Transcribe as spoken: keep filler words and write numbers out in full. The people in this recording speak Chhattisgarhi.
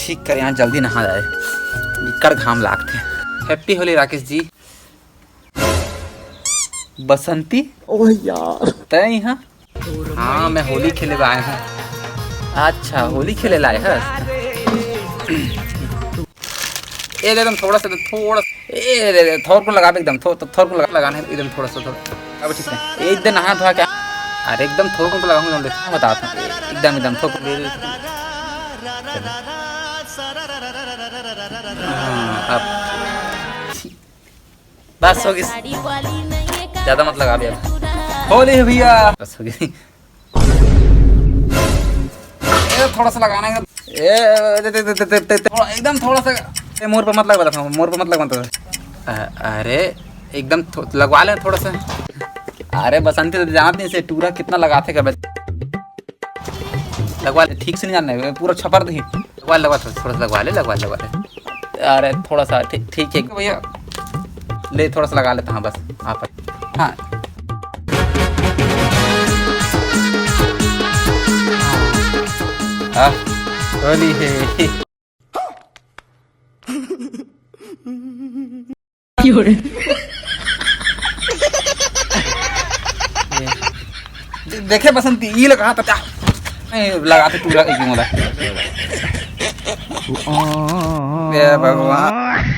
ठीक कर, यहाँ जल्दी नहा जाए, बिकट घाम लागथे। Happy होली राकेश जी। बसंती, ओह यार। तय यहाँ? हाँ, मैं होली खेले बर आए हूँ। अच्छा, होली खेले ला आए हस? ए दे, एकदम थोड़ा सा, थोड़ा, ए दे, दे, थोरकुन लगाबे एकदम, थो-, थो-, थोरकुन लगा, लगाना है एकदम थोड़ा सा, थोड़ा। अब ठीक है, एक दिन नहा धोआ क्या? अरे एकदम थोरकुन तो लगाऊंगा, एकदम देखो, बता, एकदम, एकदम थोरकुन। हाँ, अब बस हो गई, ज्यादा मत लगा दे अब। होली है भैया, बस हो गई। ए, थोड़ा सा लगाना है। ए, दे, दे, दे, दे, दे, दे, थोड़ा, एकदम थोड़ा सा। ए, मोर पे मत लगवा था, मोर पे मत लगवा था। अ-, अरे, एकदम थो-, लगवा ले थोड़ा सा। अरे बसंती तो जानत नहीं से टूरा कितना लगाथे का बे। लगवा ले, ठीक से नहीं जानना है, पूरा छपर दही। लगवा, लगवा, थोड़ा, थोड़ा सा लगवा ले, लगवा, लगवा ले। अरे थोड़ा सा, ठीक, ठीक है भैया, ले थोड़ा सा लगा लेता हूँ बस। आप, हाँ। हाँ, होली है। दे-, देखे बसंती, ई लगा पता। ए, लगा तो पूरा एक मोला। ए भगवान।